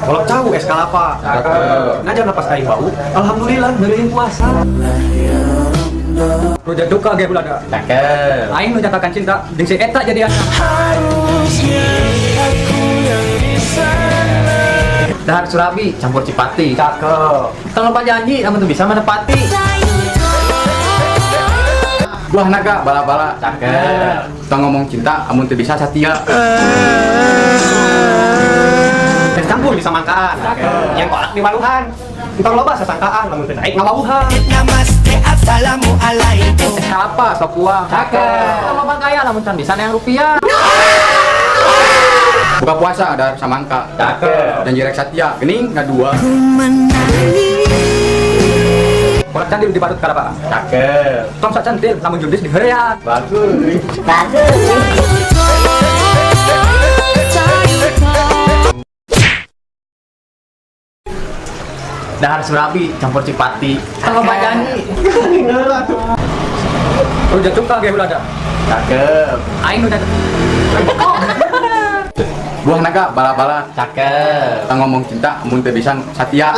Kolak cau es kalapa. Cakep. Najan napas aing bau. Alhamdulillah neureuhin puasa. Rujak duka ge bulada. Cakep. Aing nu nyatakan cinta jeung si eta jadi anak. Dahar surabi campur cipati. Cakep. Tong lupa janji, lamun teu bisa menepati. Buah naga bala-bala. Cakep. Tong ngomong cinta amun teu bisa satia. Es campur bisa mangkaan. Yang kolak di maluhan. Entong loba sasangkaan lamun teu naik ngawauhan. Namaste, assalamualaikum. Es kalapa sok buah. Cakep. Tong loba gaya lamun can bisa yang rupiah. Buka puasa ada samangka. Cakep. Janji rek satia geuning ngadua. Kolak candil dibarut kalapa. Cakep. Tong sacantil lamun jundis diheurean. Bagus. Dahar surabi campur cipati. Tong lupa janji. Rujak cuka ge bulada. Cakep. Aing nu Buah naga bala-bala. Cakep. Tong ngomong cinta amun teu bisa satia.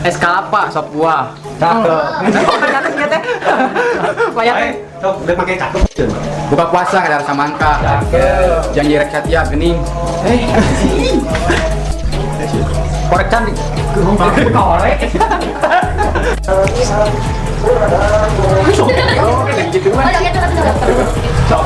Es kalapa sop buah. Cakep. Payah teh. Sok udah make cakep. Buka puasa ada samangka. Cakep. Janji rek satia geuning. Korek candi. Korek. Gitu mah. Sok.